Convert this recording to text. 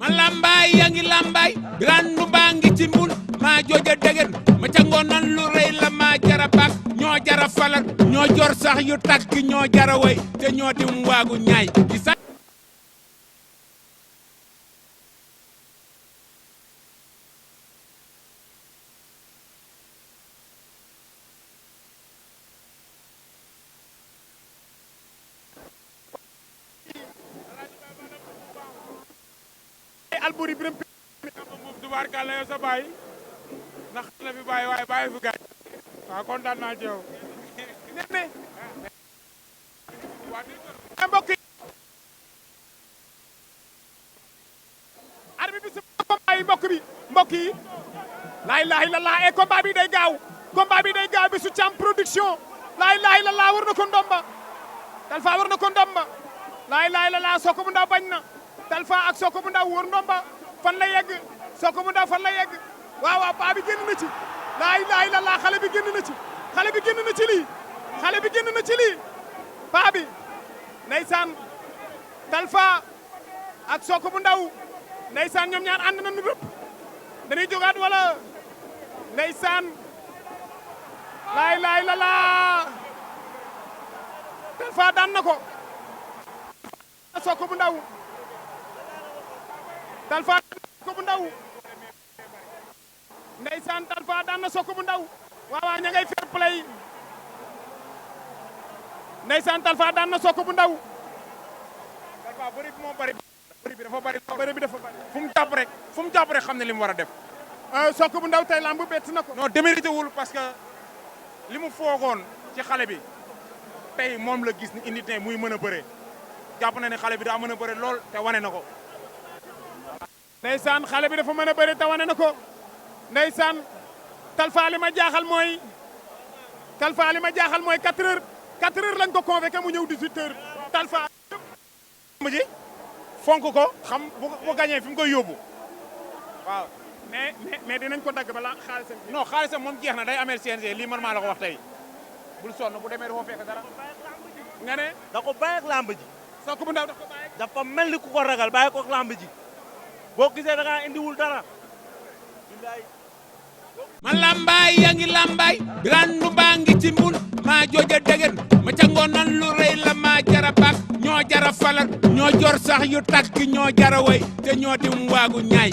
ma lambaay yaa ngi lambaay randu baa ngi ci mbul maa jooja degen ma ca ngoonan lu rëy la maa jara bak ñoo jara falal ñoo jor sax yu takk ñoo jara way te ñoo dim waagu ñaay di sax Alboury Birame moom tubaarkàlla yow sa baay ndax la fi bàyyi waaye bàyyi fi gaañ waaw kontaan naa ci yow ne mbokk yi arbitre bi si combat yi mbokk yi laa ilaaha illallaah e combat bi day gaaw bi su Thiam production laa ilaaha illallaah war na ko ndomba Talfa war na ko ndomba laa ilaaha illallaah Soko bu ndaw bañ na Talfa ak Soko bu ndaw wër ndomba fan la yegg Soko bu ndaw fan la yegg waaw waaw paa bi génn na ci laa ilaaha illallaah xale bi génn na ci lii paa bi ndeysaan Talfa ak Soko bu ndaw ndeysaan ñoom ñaar ànd nañu rëpp dañuy jógaat wala ndeysaan laa ilaaha illallaah Talfa daan na ko Soko bu ndaw Talfa daan na Soko bu ndaw ndeysaan Talfa daan na Soko bu ndaw waaw ña ngay fair play ndeysaan Talfa daan na Soko bu ndaw Talfa bëri bi moo bëri bëri bi dafa bëri fu mu jàpp rek xam ne li mu war a def Soko bu ndaw tey lamb bett na ko non démérité wul parce que li mu foogoon ci xale bi tey moom la gis ni indi tey muy mën a bëre jàpp na ne xale bi daa mën a bëre lool te wane na ko ndeysaan xale bi dafa mën a bëre te wane na ko ndeysaan Talfa li ma jaaxal mooy 4 heures lañ ko convoqué mu ñëw 18 heures Talfa mu ji fonk ko xam bu gañee fi mu koy yóbbu waaw mais dinañ ko dagg balaa xaalisam non xaalisam moom jeex na day amee CNG lii man maa la ko wax tey bul sonn bu demee dafa fekk dara nga ne da ko bàyyi ak lamb ji Soko bu ndaw daf ko bàyyi dafa mel ni ku ko ragal bàyyi ko ak lamb ji boo gisee da ngaa indiwul dara billaay ma lambaay yaa ngi lambaay randu baa ngi ci mbul maa jooja degen ma ca ngoonan lu rëy la maa jara bak ñoo jara falal ñoo jor sax yu takk ñoo jara way te ñoo dim waagu ñaay